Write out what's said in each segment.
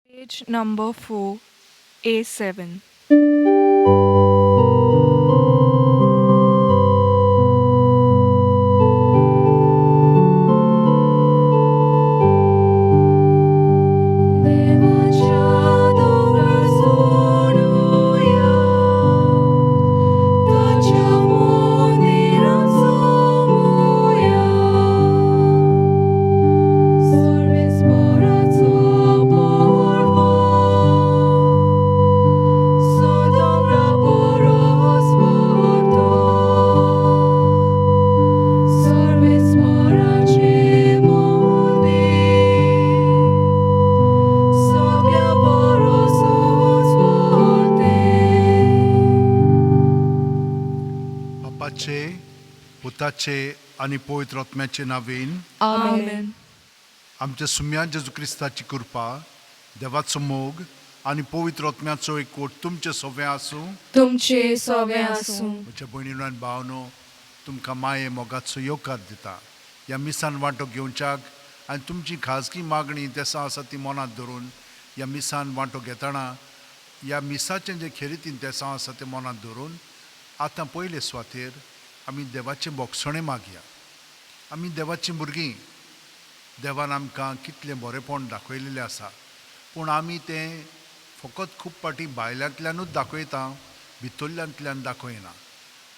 Page number 4, A7. देवाच्या दोंगर सोडुया, ताच्या मंदिरांत जमुया. सर्वेस्पराचो पर्व, सदोंगरा परस व्हडलो. सर्वेस्पराचें मंदीर सगळ्या परसच व्हडलें. बापाचे, पुताचे आनी पवित्र आत्म्याचे नावेन. Amen. आमच्या सुम्या जेजू क्रिस्ताची कृपा, देवाचो मोग आनी पवित्र आत्म्याचो एकवट तुमचे सोवे आसूं. तुमचे सोवे आसूं. म्हज्या भयणीनो आनी भावनो, तुमकां माये मोगाचो येवकार दिता ह्या मिसान वांटो घेवच्याक आनी तुमची खाजगी मागणी तेसां आसा ती मनांत धरून ह्या मिसान वांटो घेतना, ह्या मिसाचें जें खेरीतीन तेसांव आसा तें मनांत धरून आतां पयले सुवातेर आमी देवाचें बोगसणें मागया. आमी देवाचीं भुरगीं. देवान आमकां कितलें बरेंपण दाखयलेलें आसा, पूण आमी तें फकत खूब फावटी भायल्यांतल्यानूच दाखयता, भितरल्यांतल्यान दाखयना.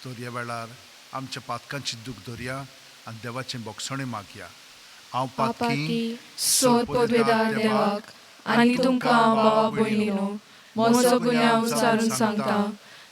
तर ह्या वेळार आमच्या पातकांची दूख धरया आनी देवाचें बोगसणें मागया. हांव पातकी सोद पदवेदार देवाक आनी तुमकां भावा भयणीनो म्हजो गुन्यांव उचारून सांगता.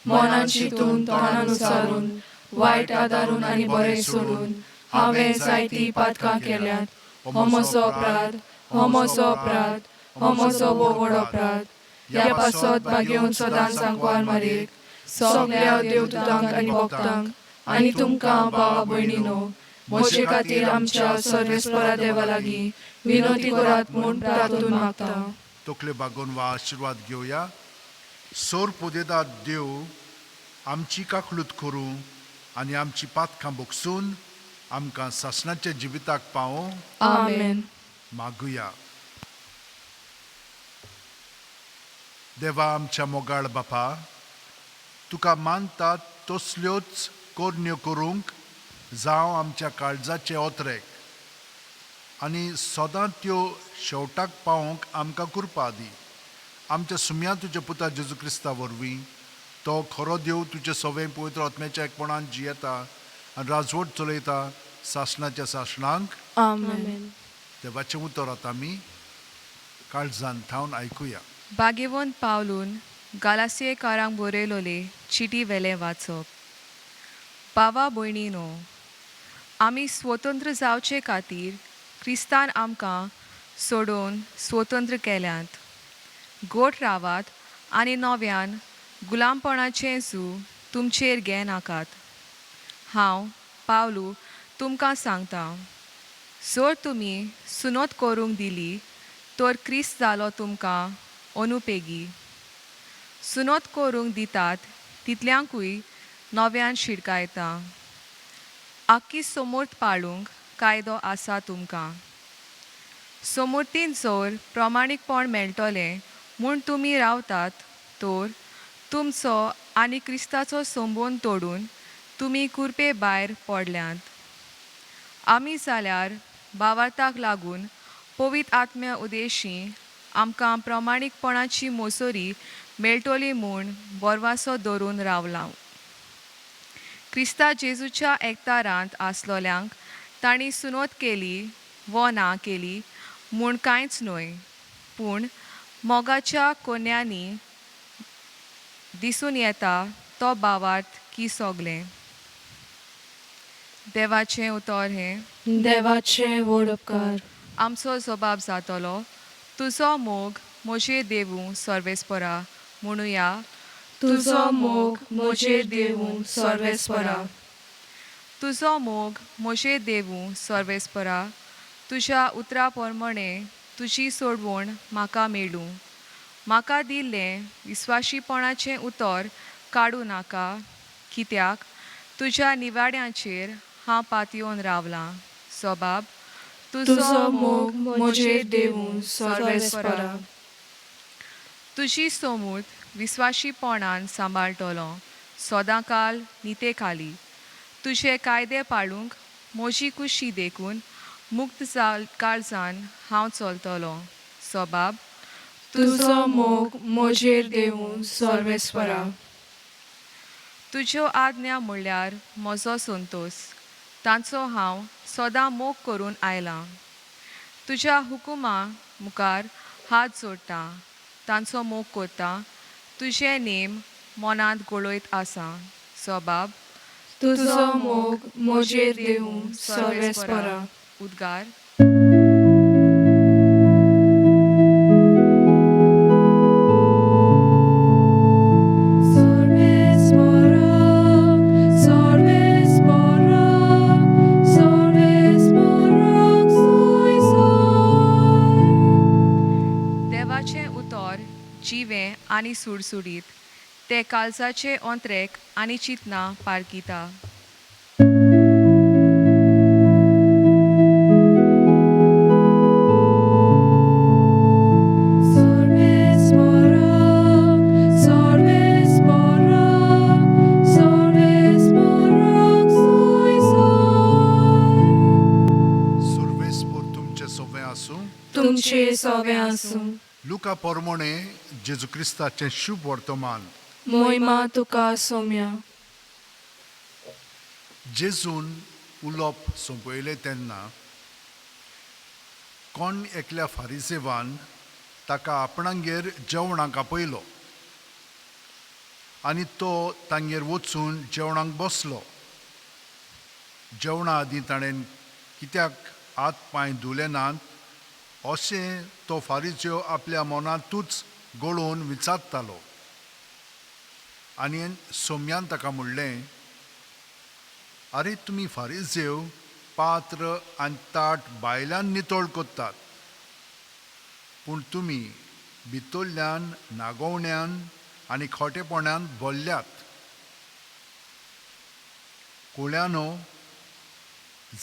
मनान चिंतून, तोंडान उचारून, वायट आदारून आनी बरें सोडून हांवें जायतीं पातकां केल्यांत. हो म्हजो अपराध, हो म्हजो अपराध, हो म्हजो भोव व्हड अपराध. ह्या पासत भागेवन सदांच सांकवार मारयेक, सगल्या देवदूतांक आनी भक्तांक आनी तुमकां भावा भयणीनो म्हजे खातीर आमच्या सर्वेस्परा देवा लागीं विनंती करात म्हूण प्रार्थून मागता. तकल्यो बागोवन वा आशिर्वाद घेवया. सोर पुदेदाद देव आमची काकलूत करूं आनी आमची पातकां बोगसून आमकां सासणाच्या जिविताक पावोवं. आमेन. मागुया. देवा, आमच्या मोगाळ बापा, तुका मानतात तसल्योच करण्यो करूंक जावं आमच्या काळजाचे ओतरेक आनी सदां त्यो शेवटाक पावोवंक आमकां कृपा दी. आमच्या सुम्या तुज्या पुता जेजू क्रिस्ता वरवीं. तो खरो देव, तुजे सवें पवित्र आत्म्याच्या एकपणान जियेता आनी राजवट चलयता सासणाच्या सासणांक. Amen. देवाचें उतर आतां आमी काळजान थावन आयकुया. भाग्यवंत पावलून गालासियेकारांक बरयलोले चिटी वेलें वाचप. भावा भयणीनो, आमी स्वतंत्र जावचे खातीर क्रिस्तान आमकां सोडोवन स्वतंत्र केल्यात. गोट रावात आनी नव्यान गुलामपणाचें जू तुमचेर घेनाकात. हांव पावलू तुमकां सांगता, जर तुमी सुनोत करूंक दिली तर क्रिस्त जालो तुमकां अनुपेगी. सुनोत करूंक दितात तितल्यांकूय नव्यान शिडकायता. आख्खी समूर्त पाळूंक कायदो आसा तुमकां. समूर्तीन जर प्रमाणीकपण मेळटलें म्हूण तुमी रावतात तर तुमचो आनी क्रिस्ताचो संबंद तोडून तुमी कुरपे भायर पडल्यांत. आमी जाल्यार भावार्थाक लागून पवित्र आत्म्या उदेशी आमकां प्रमाणीकपणाची मोसोरी मेळटली म्हूण बरवासो धरून रावलां. क्रिस्ता जेजूच्या एकतारांत आसलोल्यांक तांणी सुनोत केली वो ना केली म्हूण कांयच न्हय, पूण मोगाच्या कोन्यांनी दिसून येता तो भावार्थ की सोगलें. देवाचें उतर हें. देवाचे व्हड उपकार. आमचो जबाब जातलो, तुजो मोग म्हजेर देवूं सर्वेस्परा. म्हणुया. तुजो मोग म्हजेर देवूं सर्वेस्परा. तुजो मोग म्हजेर देवूं सर्वेस्परा. तुज्या उतरा प्रमाणे तुजी सोडवण म्हाका मेळूं. म्हाका दिल्लें विस्वाशीपणाचें उतर काडूं नाका, कित्याक तुज्या निवाड्यांचेर हांव पातयेवन रावलां. सोबाब. तुजो मोग म्हजेर देवूं सर्वेस्परा. तुजी सोमूत विस्वाशीपणान सांबाळटलो सदांकाल निते खाली तुजे कायदे पाळूंक म्हजी कुशी देखून मुक्त जाल काळजान हांव चलतलो सोबाब तुजो मोग म्हजेर देवूं सर्वेस्परा. तुज्यो आज्ञा म्हणल्यार म्हजो संतोस तांचो हांव सदां मोग करून आयलां. तुज्या हुकुमा मुखार हात जोडटा तांचो मोग करता तुजे नेम मनांत गळयत आसा सोबाब. तुजो मोग म्हजेर देवूं सर्वेस्परा. उद्गार. सर्वेस्परा, सर्वेस्परा, सर्वेस्पराक सोय सोय. देवाचें उतर जिवें आनी सुडसुडीत तें काळजाचे ओंत्रेक आनी चिंतनां पारखिता. सर्वेस्परा, सर्वेस्परा, सर्वेस्पराक सोय सोय. सुर्वेस्पोर तुमचें सोवें आसूं. तुमचे सोवे आसूं. लुका पोरमोणे जेजू क्रिस्ताचें शुभ वर्तमान. मोहिमा तुका सोम्या. जेजून उलोवप सोंपयलें तेन्ना कोण एकल्या फारिसेवान ताका आपणागेर जेवणाक आपयलो आनी तो तांगेर वचून जेवणाक बसलो. जेवणा आदीं ताणें कित्याक हात पांय धुले नात अशें तो फारिज्यो आपल्या मनांतूच गळोवन विचारतालो. आनी सोम्यान ताका म्हणलें, आरे तुमी फारिजेव पात्र आनी ताट बायलान नितळ करतात, पूण तुमी भितरल्यान नागोवण्यान आनी खोटेपणान भरल्यात. कोळ्यानो,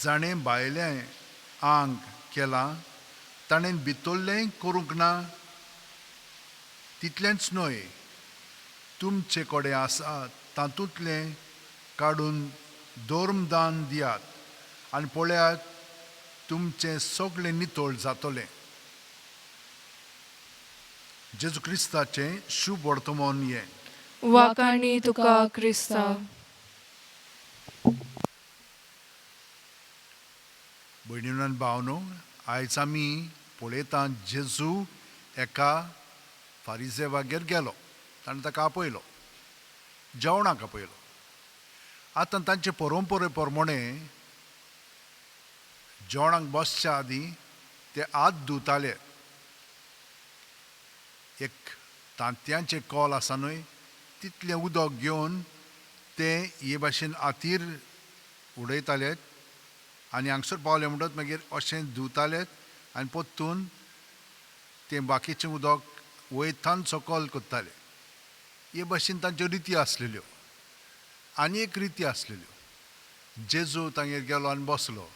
जाणें भायलें आंग केलां ताणें भितरलेंय करूंक ना. तितलेंच न्हय, तुमचे कडेन आसा तातूंतलें काडून धर्मदान दियात आनी पळयात तुमचें सगळें नितळ जातलें. जेजू क्रिस्ताचें शुभ वर्तमान हें. वाकाणी तुका क्रिस्ता. भयणीनो आनी भावनो, आयज आमी पळयता जेजू एका फारिजेवागेर गेलो, ताणें ताका आपयलो, जेवणाक आपयलो. आतां तांचे परंपरे प्रमाणे जेवणाक बसच्या आदीं ते हात धुताले. एक तांतयांचें कॉल आसा न्हय, तितलें उदक घेवन ते हे भाशेन हातीर उडयताले आनी हांगसर पावले म्हणटच मागीर अशें धुताले आनी परतून तें बाकीचें उदक वयतान सकयल करताले. हे भाशेन तांच्यो रिती आसलेल्यो. आनी एक रिती आसलेल्यो. जेजू तांगेर गेलो आनी बसलो.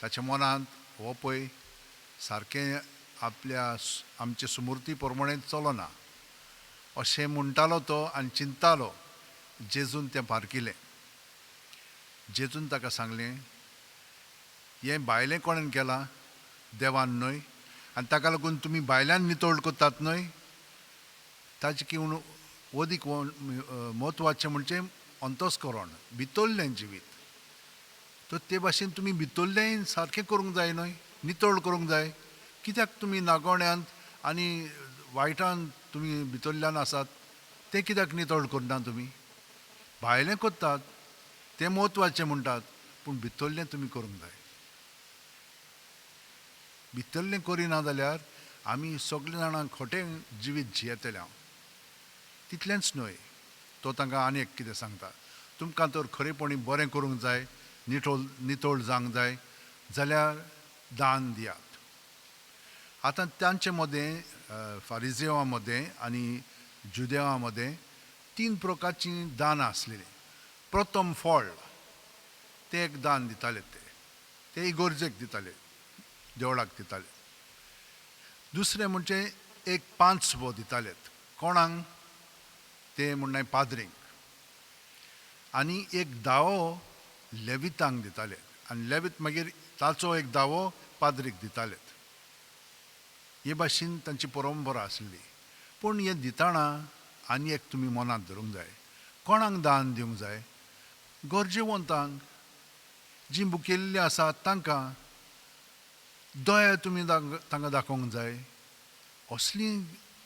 ताच्या मनांत हो पळय सारकें आपल्या आमचे सुमूर्ती प्रमाणे चलना अशें म्हणटालो तो आनी चिंततालो. जेजून तें पारखिलें. जेजून ताका सांगलें, हें भायलें कोणें केलां? देवान न्हय, आनी ताका लागून तुमी भायल्यान नितळ करतात न्हय. ताचें किवन अदीक म्हत्वाचें म्हणजे अंतस्करण, भितरलें जिवीत. तर ते भाशेन तुमी भितरलें सारकें करूंक जाय न्हय, नितळ करूंक जाय. कित्याक तुमी नागोण्यांत आनी वायटान तुमी भितरल्यान आसात तें कित्याक नितळ करना तुमी? भायलें करतात तें म्हत्वाचें म्हणटात, पूण भितरलें तुमी करूंक जाय. भितरलें करिना जाल्यार आमी सगळीं जाणां खोटें जिवीत जियेतले हांव. तितलेंच न्हय, तो तांकां आनी एक कितें सांगता, तुमकां तर खरेपणी बरें करूंक जाय, नितळ नितळ जावंक जाय जाल्यार दान दियात. आतां तांचे मदें फारिजेवां मदें आनी जुदेवां मदें तीन प्रकारचीं दानां आसलेलीं. प्रथम फळ तें एक दान दिताले, ते इगर्जेक दिताले, देवळाक दिताले. दुसरें म्हणजे एक पांचवो दिताले, कोणाक ते म्हणनाय पाद्रींक आनी एक दावो लेवितांक दिताले आनी लेवीत मागीर ताचो एक दावो पाद्रीक दिताले. हे भाशेन तांची परंपरा आसली. पूण हें दितना आनी एक तुमी मनांत धरूंक जाय, कोणाक दान दिवंक जाय? गरजेवंतांक, जीं भुकेल्लीं आसात तांकां दया तुमी तांकां दाखोवंक जाय. असलीं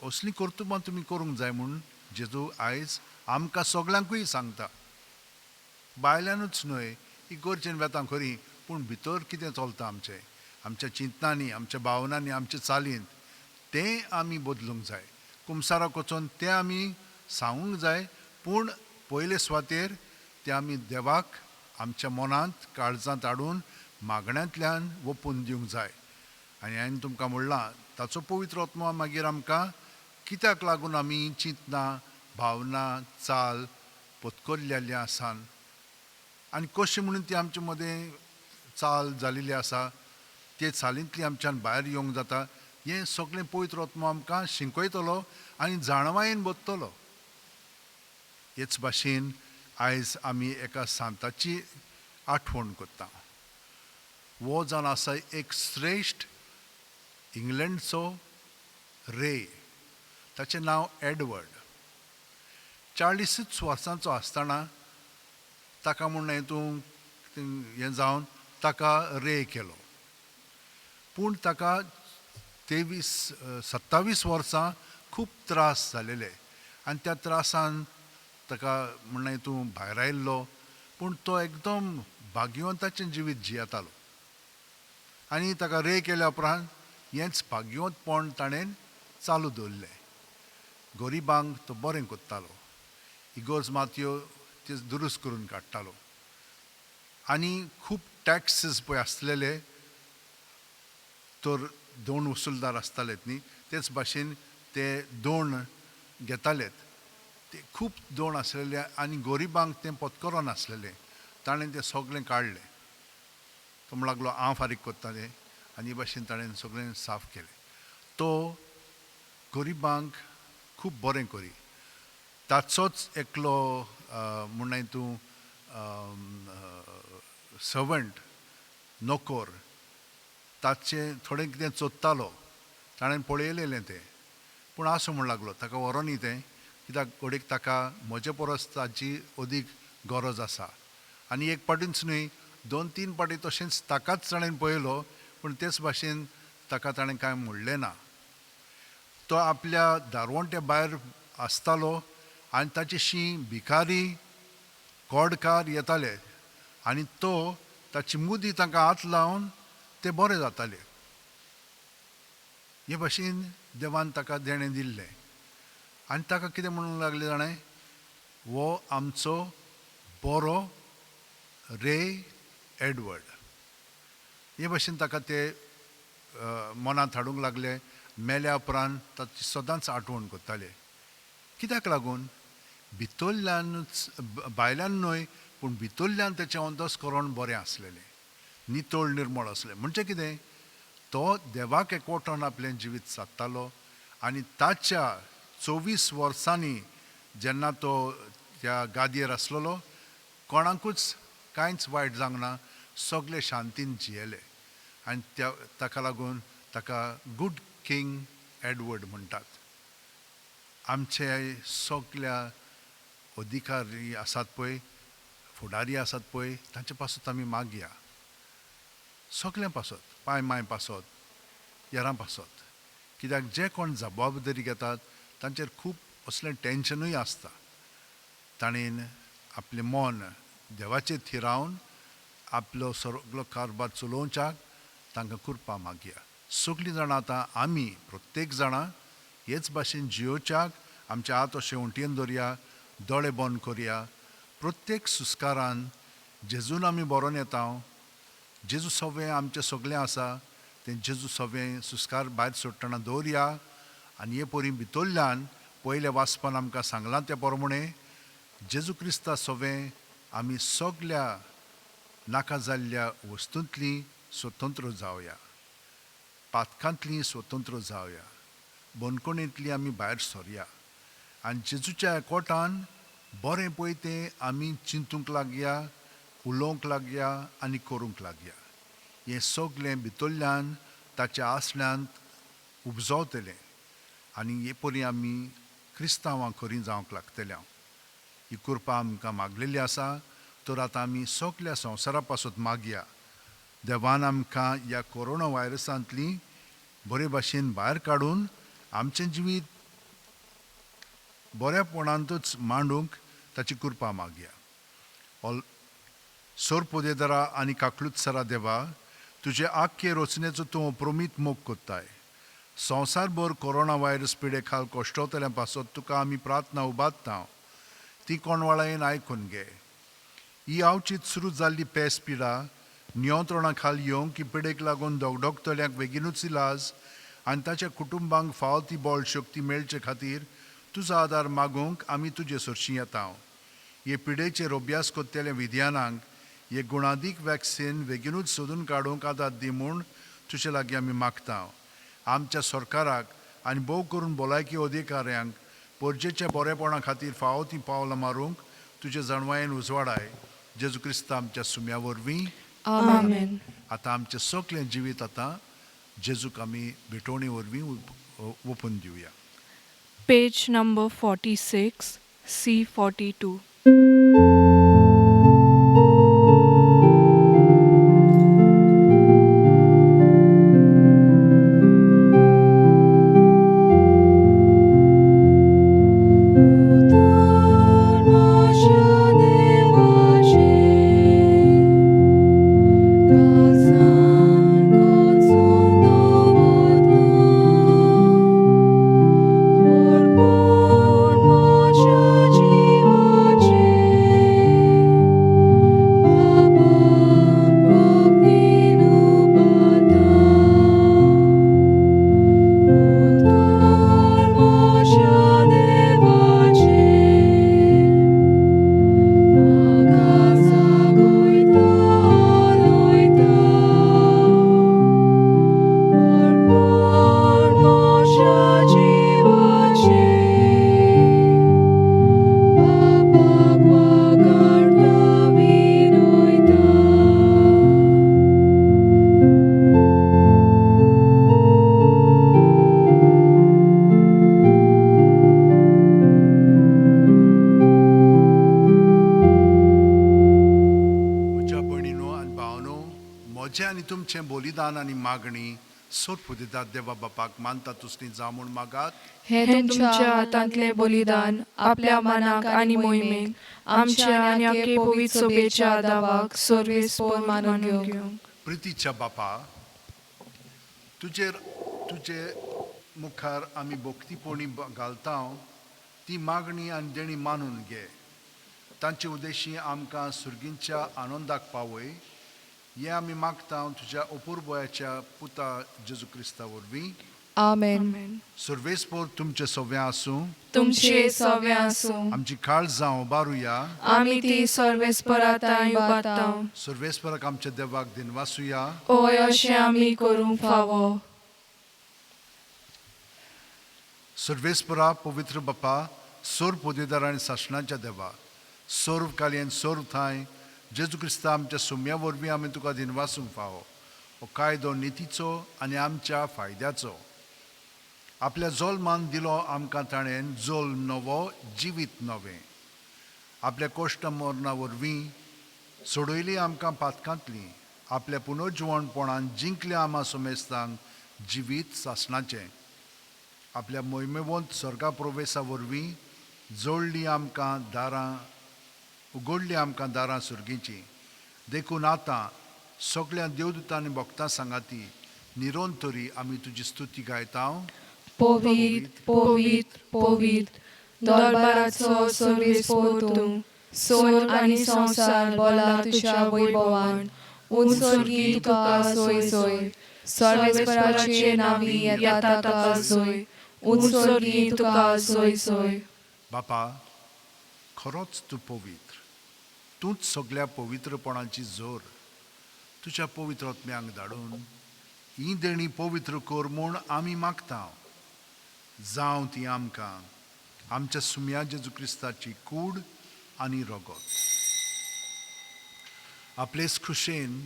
असलीं कर्तुबां तुमी करूंक जाय म्हूण जेजू आयज आमकां सगल्यांकूय सांगता. बायल्यानूच न्हय, ही गरजेन वेता खरी, पूण भितर कितें चलता आमचें, आमच्या चिंतनांनी, आमच्या भावनांनी, आमच्या चालींत, तें आमी बदलूंक जाय. कुमसाराक वचोन तें आमी सांगूंक जाय, पूण पयले सुवातेर तें आमी देवाक आमच्या मनांत काळजांत हाडून मागण्यांतल्यान ओपून दिवंक जाय. आनी हांवें तुमकां म्हणलां ताचो पवित्र आत्मो मागीर आमकां कित्याक लागून आमी चिंतनां, भावना, चाल पत्करलेली आसा आनी कशें म्हणून ती आमचे मदें चाल जालेली आसा, ते चालींतली आमच्यान भायर येवंक जाता, हें सगळें पवित्र आत्मो आमकां शिकयतलो आनी जाणवायेन बदतलो. हेच भाशेन आयज आमी एका सांताची आठवण करता. हो जावन आसा एक श्रेश्ठ इंग्लंडचो रे, ताचें नांव एडवर्ड. 40 वर्सांचो आसतना ताका म्हूण हितून हें जावन ताका रे केलो. पूण ताका 27 वर्सां खूब त्रास जालेले आनी त्या त्रासान ताका म्हण हितून भायर आयिल्लो. पूण तो एकदम भाग्यवंताचें जिवीत जियेतालो आनी ताका रे केल्या उपरांत हेंच भाग्यवंतपण ताणें चालू दवरलें. गरिबांक तो बरें करतालो, इगोर्ज मातयो त्यो दुरुस्त करून काडटालो आनी खूब टॅक्सीस पळय आसलेले तर दोन वसुलदार आसतालेत न्ही, तेच भाशेन ते दोण घेतालेत, ते खूब दोण आसलेले आनी गरिबांक तें पत्करोन आसलेलें. ताणें तें सगळें काडलें. तो म्हण लागलो हांव फारीक करता तें, आनी हे भाशेन ताणें सगळें साफ केलें. तो गरिबांक खूब बरें करी. ताचोच एकलो म्हणनाय तूं सर्वंट, नोकर, ताचें थोडें कितें चोदतालो, ताणें पळयलेलें तें. पूण आसूं म्हण लागलो, ताका व्हरोन न्ही तें, कित्याक घडयेक ताका म्हजे परस ताची अदीक गरज आसा. आनी एक पाटीच न्हय, 2-3 पाटी तशेंच ताकाच ताणें पळयलो, पूण तेच भाशेन ताका ताणें कांय म्हणलें ना. तो आपल्या दारवंट्या भायर आसतालो आनी ताचे शीं भिकारी कोडकार येताले आनी तो ताची मुदी तांकां हात लावन ते बरे जाताले. हे भाशेन देवान ताका देणें दिल्लें. आनी ताका कितें म्हणूंक लागलें जाणें, हो आमचो बरो रे एडवर्ड. हे भाशेन ताका ते मनांत हाडूंक लागले. मेल्या उपरांत ताची सदांच आठवण करताले. कित्याक लागून? भितरल्यानूच, भायल्यान न्हय, पूण भितरल्यान तेचें अंतस्करण बरें आसलेलें, नितळ निर्मळ आसलें. म्हणजे कितें, तो देवाक एकवटोन आपलें जिवीत सादतालो. आनी ताच्या 24 वर्सांनी जेन्ना तो त्या गादयेर आसलेलो, कोणाकूच कांयच वायट जावंक ना, सगळे शांतीन जियेले. आनी त्या ताका लागून ताका गूड किंग एडवर्ड म्हणटात. आमचे सगल्या अधिकारी आसात पळय, फुडारी आसात पळय, तांचे पासत आमी मागया, सगल्यां पासत, पांय मांय पासत, येरां पासत. कित्याक जे कोण जबाबदारी घेतात तांचेर खूब असलें टेंशनूय आसता. ताणें आपलें मन देवाचेर थिरावन आपलो सगलो कारभार चलोवच्याक तांकां कृपा मागया. सगळीं जाणां आतां आमी प्रत्येक जाणां हेच भाशेन जियोवच्याक आमचे हात अशें उंटयेन दवरया, दोळे बंद करया. प्रत्येक सुस्कारान जेजून आमी बरोवन येता. जेजू सवें आमचें सगळें आसा, तें जेजू सवें सुस्कार भायर सोडटना दवरया. आनी हे परी भितरल्यान पयल्या वाचपान आमकां सांगलां त्या प्रमाणें जेजू क्रिस्ता सवें आमी सगल्या नाका जाल्ल्या वस्तूंतलीं स्वतंत्र जावया, पातकांतलीं स्वतंत्र जावया, बंदखणींतलीं आमी भायर सरया. आनी जेजूच्या एकवटान बरें पळय तें आमी चिंतूंक लागया, उलोवंक लागया आनी करूंक लागया. हें सगलें भितरल्यान ताच्या आसल्यांत उपजवतलें आनी हे परी आमी क्रिस्तांवां खरीं जावंक लागतल्या. ही कृपा आमकां मागलेली आसा तर आतां आमी सगल्या संवसारा पासत मागया. देवान आमकां ह्या कोरोना व्हायरसांतली बरे भाशेन भायर काडून आमचें जिवीत बऱ्यापणांतूच मांडूंक ताची कृपा मागया. ऑल सोरपोदेदरा आनी काकलूत सरा देवा, तुजे आख्खे रचनेचो तूं प्रमीत मोग कोत्ताय. संवसारभर कोरोना व्हायरस पिडे खाल कश्टवतल्या पासत तुका आमी प्रार्थना उबारता, ती कोणवाळायेन आयकून घे. ही आवचीत सुरू जाल्ली पेस पिडा नियंत्रणा खाल येवंक ही पिडेक लागून दगदगतल्यांक बेगीनूच इलाज आनी ताच्या कुटुंबांक फावो ती बळ शक्ती मेळचे खातीर तुजो आदार मागूंक आमी तुजे सरशीं येता. हे पिडेचेर अभ्यास करतल्या विज्ञानांक हे गुणादीक वॅक्सिन बेगीनूच सोदून काडूंक आदार दी म्हूण तुजे लागीं आमी मागता. आमच्या सरकाराक आनी भोव करून भलायकी अधिकाऱ्यांक परजेच्या बरेपणा खातीर फावो तीं पावलां मारूंक तुजे जाणवायेन उजवाडाय. जेजू क्रिस्ता आमच्या सुम्या वरवीं. आमेन. आतां आमचें सगलें जिवीत आतां जेजूक आमी भेटवणी वरवीं ओपून दिवया. Page number 46, C42. म्हज्या भयणीनो आनी भावनो, म्हजें आनी तुमचें बलिदान आनी मागणी सोदपुदितात देवा बापाक मानता तुसली जावं म्हूण मागात. हें तुमच्या हातांतलें बलिदान आपल्या मनाक आनी मोहिमेक आमच्या आनी आखे पवित्र सभेच्या दावाक सर्वेस्पर मानून घेवंक. प्रितीच्या बापा, तुजेर तुजे मुखार आमी भक्तीपणी घालता ती मागणी आनी देणी मानून घे. तांचे उद्देशी आमकां सुर्गींच्या आनंदाक पावय हें आमी मागता तुज्या अपुरबोयाच्या पुता जेजू क्रिस्ता वरवीं. आमेन. सर्वेस्पर तुमचें सव्वें आसूं. तुमचे सवे आसूं. आमची काळजां उबारुया. आमी ती सर्वेस्परा तांय उबारता. सर्वेस्पराक आमच्या देवाक दिनवासुया. ओय अशें आमी करूंक फावो. सर्वेस्परा, पवित्र बापा, सोर पोदेदार आनी सासणाच्या देवा, सर्व कालयेन सर्व थांय जेजू क्रिस्ता आमच्या सुम्या वरवीं आमी तुका दिनवासूंक फावो. हो कायदो नितीचो आनी आमच्या फायद्याचो. आपल्या जोल्मान दिलो आमकां ताणें जोल्म नवो, जिवीत नवें. आपल्या कोश्ट मरणा वरवीं सोडयली आमकां पातकांतली. आपल्या पुनर्जिवणपणान जिंकल्या आमा समेस्तांक जिवीत सासणाचें. आपल्या मोहिमेवंत स्वर्गा प्रवेसा वरवीं जोडली आमकां दारां, उगडली आमकां दारां सुर्गीचीं. देखून आतां सगळ्या देवदूतांनी भक्तां सांगाती निरंतरी आमी तुजी स्तुती गायता. पवित्र पवित्र पवित्र दरबाराचो सर्वेस्पर तूं, स्वर्ग आनी संवसार बोला तुज्या वैभवान. उंच तुका सोय सोय, सर्वेस्पराचे नांवी येता ताका सोय, उंच तुका सोय सोय. बापा, खरोच तूं पवित्र, तूंच सगळ्या पवित्रपणाची जोर. तुज्या पवित्र आत्म्यांक धाडून ही देणी पवित्र कर म्हूण आमी मागता. जावं ती आमकां आमच्या सुम्या जेजू क्रिस्ताची कूड आनी रगत. आपलेच खुशेन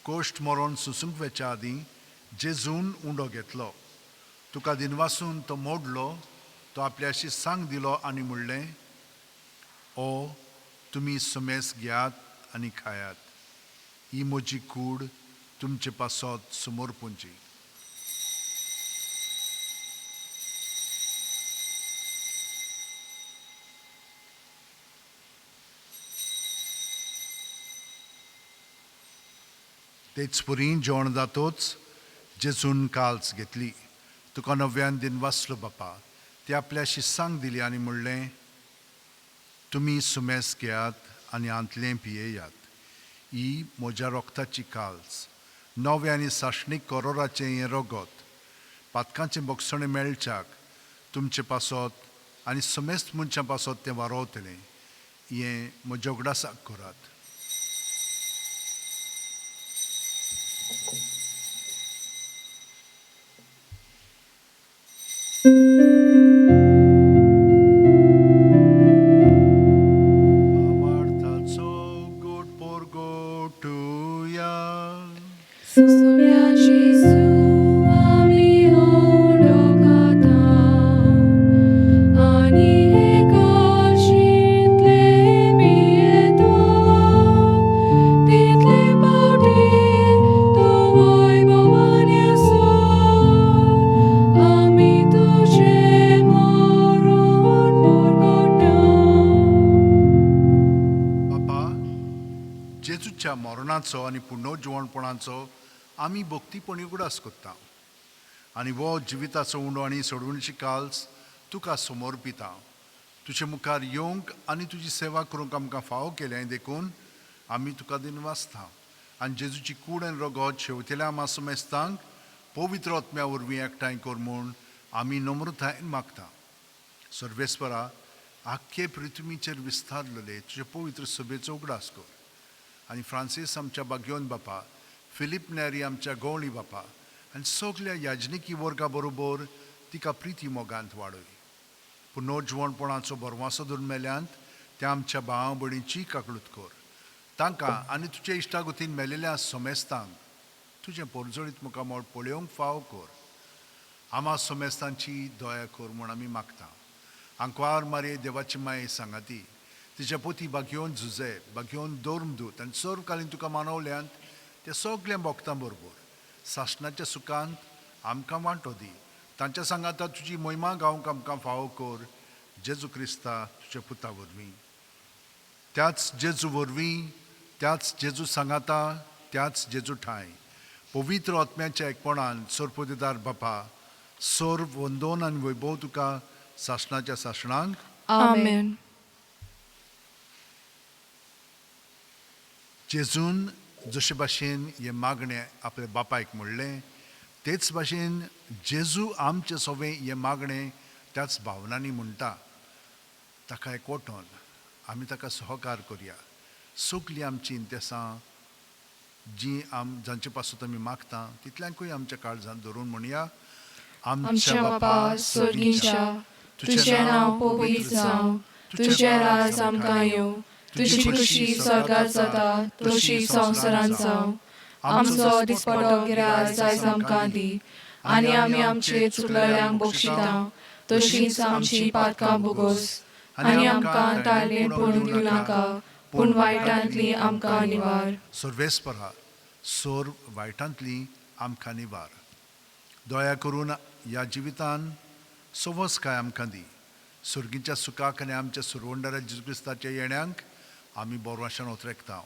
कोश्ट मरोन सुसूंक वेच्या आदीं जेजून उंडो घेतलो, तुका दिनवासून तो मोडलो, तो आपल्याशी सांग दिलो आनी म्हणलें, ओ तुमी सुमेस घेयात आनी खायात, ही म्हजी कूड तुमचे पासत समर्पूंची. तेच पुरी जेवण जातोच जेजून काल्स घेतली, तुका नव्यान दिन वाचलो बापा, ती आपल्याशी सांग दिली आनी म्हणलें, तुमी सुमेस घेयात आनी आंतलें पियेयात, ही म्हज्या रोगताची काल्स, नवें आनी सासणीक करोराचें हें रगत, पातकांचें बोगसणें मेळच्याक तुमचे पासत आनी समेस्त मनशां पासत तें वारोवतलें, हें म्हज्या उगडासाक करात. भावार्थाचो गोड पोरगोटुया. सुम्या जेजू आमी उंडो खाता आनी हे काळशींतले पियेता, तितले पावटी तूं वैभवान येसर आमी तुजें मरण परगटा. बापा, जेजूच्या मरणाचो आनी पुनर्जिवणपणाचो आमी भक्तीपणी उगडास करता आनी हो जिविताचो उंडो आनी सोडवणीची काल्स तुका समर्पिता. तुजे मुखार येवंक आनी तुजी सेवा करूंक आमकां फावो केलें देखून आमी तुका दिनवासता आनी जेजूची कूड आनी रगत शेवतेल्या आमा समेस्तांक पवित्र आत्म्या वरवीं एकठांय कर म्हूण आमी नम्रतायेन मागता. सर्वेस्परा, आख्खे पृथ्वीचेर विस्तारलेले तुजे पवित्र सभेचो उगडास कर आनी फ्रांसीस आमच्या बाग्योन बापा, फिलीप नेरी आमच्या गवळी बापा आनी सगल्या याजनिकी वर्गा बरोबर तिका प्रिती मोगांत वाडय. पुनर्जिवणपणाचो बरवासो धरून मेल्यांत त्या आमच्या भाव भयणीची काकळूत कर, तांकां आनी तुजे इश्टागतीन मेलेल्या समेस्तांक तुजें पोरजोळीत मुखामळ पळोवंक फाव कर. आमा समेस्तांची दया कर म्हूण आमी मागता. आंकवार मारये देवाची माये सांगाती तिच्या पोती बागयोन झुजे बागयोन दोर्मदूत आनी सर्वकालीन तुका मानवल्यांत त्या सगल्या भक्तां बरोबर सासणाच्या सुखांत आमकां वांटो दी. तांच्या सांगाता तुजी मोहिमा गावंक आमकां फावो कर, जेजू क्रिस्ता तुज्या पुता वरवीं. त्याच जेजू वरवीं, त्याच जेजू सांगाता, त्याच जेजू ठांय पवित्र आत्म्याच्या एकपणान सोरपोदेदार बापा, सर्व वंदोन आनी वैभव तुका सासणाच्या सासणांक. आमेन. जेजून जशे भाशेन हें मागणें आपल्या बापायक म्हणलें तेच भाशेन जेजू आमचें सवें हें मागणें त्याच भावनांनी म्हणटा. ताका एकवटोन आमी ताका सहकार करया. सगलीं आमचीं इंतेसां जीं जांचे पासून आमी मागता तितल्यांकूय आमच्या काळजांत धरून म्हणया. आमच्या बापा स्वर्गीच्या, तुजें नांव पवित्र जावं, तुजें राज आमकां येवं, तुजी खुशी स्वर्गात जाता तशी संवसारांत जावं. आमचो दिसपडो गिरास आयज आमकां दी आनी आमी आमचे चुकलेल्यांक बक्षिता तशींच आमची पातकां भोगोस आनी आमकां ताळेन पडून दिवं नाका, पूण वायटांतली आमकां निवार. सर्वेस्परा, सोर वायटांतली आमकां निवार. दया करून ह्या जिवितान सवस काय आमकां दी. सर्गीच्या सुखाक आनी आमच्या सुरवंडाऱ्या जेजू क्रिस्ताच्या येण्यांक आमी बोरवाशान ओतरेकता.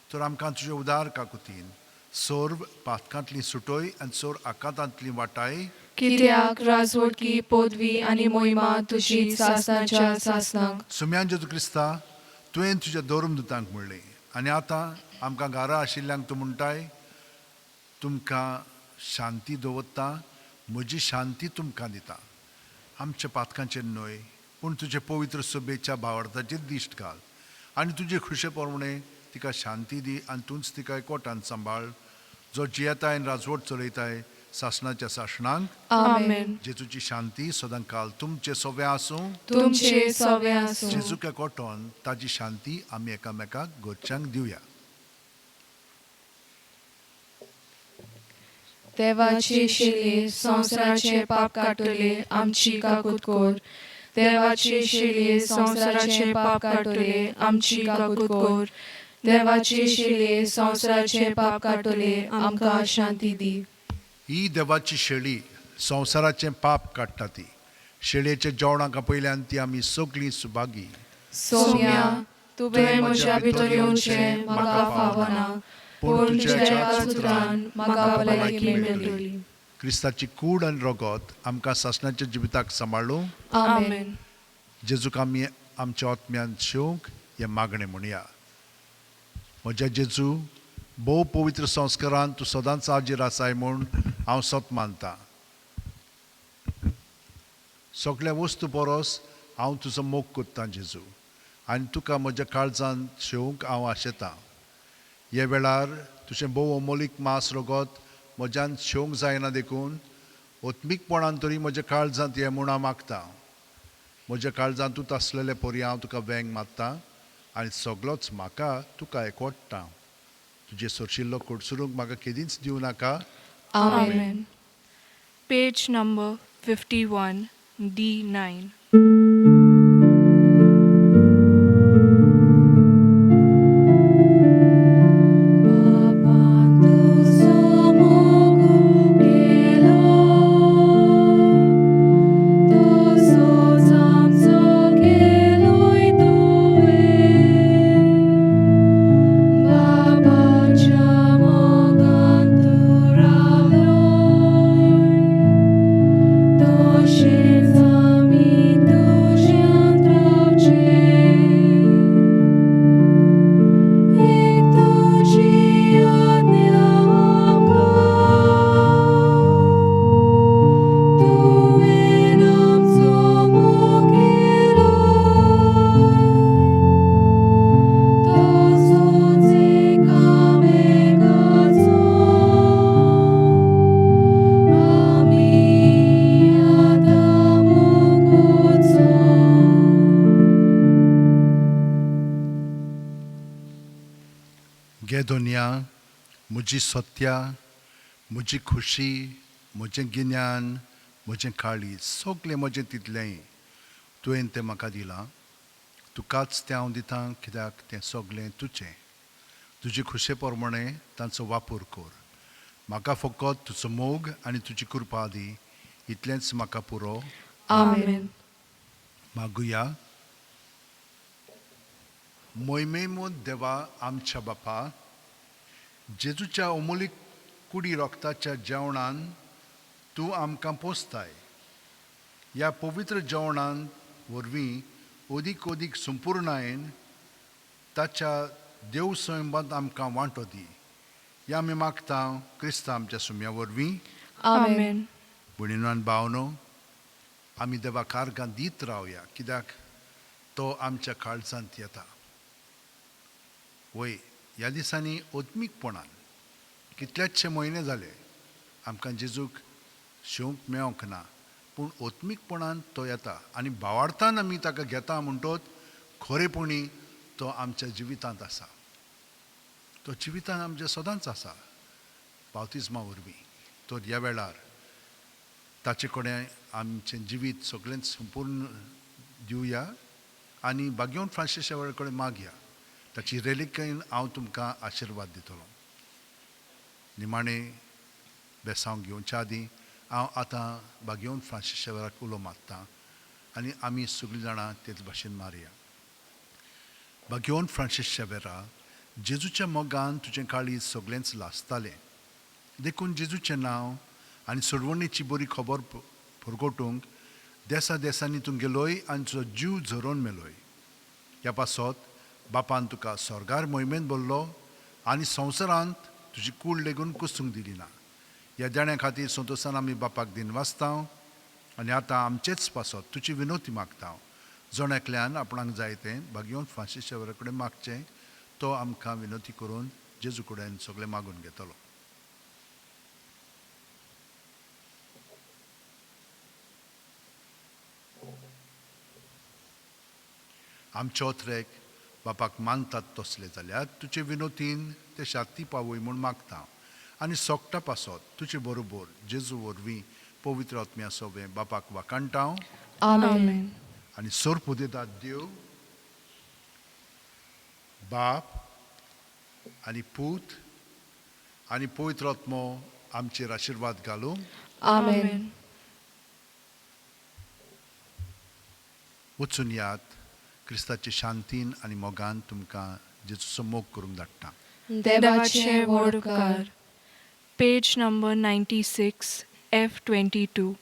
तर आमकां तुजे उदार काकुतीन सर्व पातकांतली सुटोय आनी सोर आकांतांतली वाटाय. कित्याक राजवटकी पदवी आनी मोहिमा तुजी सासणाच्या सासणाक. सुम्यान जेजू क्रिस्ता, तुवें तुज्या धर्मदुतांक म्हणलें आनी आतां आमकां घरा आशिल्ल्यांक तूं म्हणटाय, तुमकां शांती दवरता, म्हजी शांती तुमकां दिता. आमच्या पातकांचेर न्हय पूण तुजे पवित्र सभेच्या भावार्थाचेर दिश्ट घाल आनी तुजे खुशे प्रमाणे तिका शांती दी आनी तूंच तिका एकवटान सांबाळ, जो जियेताय आनी राजवट चलयताय सासणाच्या सासणांक. आमेन. जेजूची शांती सदांकाल तुमचे सोवे आसूं. तुमचे सवे आसूं. जेजूक एकवटून ताजी शांती आमी एकामेकाक घरच्यांक दिवया. देवाची शिली संवसाराचे पाप काडटले आमची काकूत कोर. देवाची शिली संवसाराचे पाप काडटले आमची काकूत कोर. देवाची शिली संवसाराचे पाप काडटले आमकां शांती दी. ही देवाची शेळी संवसाराचें पाप काडटा ती शेळयेच्या जेवणाक आपयल्यान ती आमी सगळीं सुभागी. सोम्या, तुवें म्हज्या भितर येवचें म्हाका फावना, पूण तुज्या एकाच उतरान म्हाका भलायकी मेळटली. क्रिस्ताची कूड आनी रगत आमकां सासणाच्या जिविताक सांबाळूं. आमेन. जेजूक आमी आमच्या आत्म्यान शेवंक हें मागणें म्हणया. म्हज्या जेजू, भोव पवित्र संस्कारान तूं सदांच हाजीर आसाय म्हूण हांव सत मानतां. सगल्या वस्तू परस हांव तुजो मोग करतां जेजू, आनी तुका म्हज्या काळजान शेवंक हांव आशेतां. ह्या वेळार तुजें भोव अमोलीक मांस रगत म्हज्यान शेवंक जायना देखून आत्मीकपणान तरी म्हज्या काळजांत हें म्हूण हांव मागतां. म्हज्या काळजांत तूं आसलेले परी हांव तुका वेंग मारता आनी सगलोच म्हाका तुका एकवटता. तुजें सोरशिल्लो कोडसुरूंक म्हाका केदींच दिवं नाका. आमेन. Page number 51, D9. बाबान तुजो मोग केलो, तसोच आमचो केलोय तुवें. बाबाच्या मोगान तूं रावलोय, तशेंच आमी तुज्यांत रावचें. एक तुजी आज्ञा आमकां, तुवें आमचो मोग केलो, तसोच एकामेकाचो आमी आतां मोग करचो. गे दोनया, म्हजी सत्या, म्हजी खुशी, म्हजें गिन्यान, म्हजें काळीज, सगलें म्हजें तितलेंय तुवें तें म्हाका दिलां. तुकाच तें हांव दितां, कित्याक तें सगलें तुजें. तुजे खुशे प्रमाणे तांचो वापर कर. म्हाका फकत तुजो मोग आनी तुजी कृपा दी, इतलेंच म्हाका पुरो. आमेन. मागुया. मोहिमेमूत देवा आमच्या बापा, जेजूच्या अमोलीक कुडी रोगताच्या जेवणान तूं आमकां पोसताय. ह्या पवित्र जेवणान वरवीं अदीक अदीक संपुर्णायेन ताच्या देव स्वयंबांत आमकां वांटो दी. ह्या आमी मागता क्रिस्ता आमच्या सुम्या वरवीं. आमेन. भयणीनो भावनो, आमी देवा कार्गां दीत रावया, कित्याक तो आमच्या काळजांत येता. वय, ह्या दिसांनी आत्मीकपणान कितलेचशे म्हयने जाले आमकां जेजूक शेवंक मेळोंक ना, पूण आत्मीकपणान तो येता आनी भावार्थान आमी ताका घेता म्हणटोच खरेपणी तो आमच्या जिवितांत आसा. तो जिवितांत आमच्या सदांच आसा बावतिज्मा वरवीं. तर ह्या वेळार ताचे कडेन आमचें जिवीत सगळेंच संपूर्ण दिवया आनी बागेवन फ्रांसीस कडेन मागया. ताची रेलिकेन हांव तुमकां आशिर्वाद दितलो. निमाणें बेसांव घेवच्या आदीं हांव आतां बागेवन फ्रांसीस शेवराक उलो मारता आनी आमी सगळीं जाणां तेच भाशेन मारया. बागेवन फ्रांसीस शेवेरा, जेजूच्या मोगान तुजें काळीज सगळेंच लासतालें, देखून जेजूचें नांव आनी सोडवणीची बरी खबर परगटूंक देसा देसांनी तूं गेलोय आनी तुजो जीव झरोवन मेलोय. ह्या पासत बापान तुका स्वर्गार मोहिमेंत भरलो आनी संवसारांत तुजी कूड लेगून कुसूंक दिली ना. ह्या देण्या खातीर संतोशान आमी बापाक दिनवासता आनी आतां आमचेच पासत तुजी विनोती मागता. जण एकल्यान आपणाक जाय तें बागेवन फ्रांसीस शेवरा कडेन मागचें, तो आमकां विनोती करून जेजू कडेन सगळें मागून घेतलो. आमचे ओथरेक बापाक मानतात तसले जाल्यार तुजे विनोतीन ते शाती पावय म्हूण मागता आनी सोकटा पासत तुजे बरोबर जेजू वरवीं पवित्र आत्म्या सोबें बापाक वाखाणटा. आमेन. आनी सोर दितात देव बाप आनी पूत आनी पवित्र आत्मो आमचेर आशिर्वाद घालूं. आमेन. वचून यात क्रिस्ताचे शांतीन आनी मोगान तुमकां जेजूचो मोग करूंक धाडटा. देवाचे व्हड उपकार. Page number 96, F 22.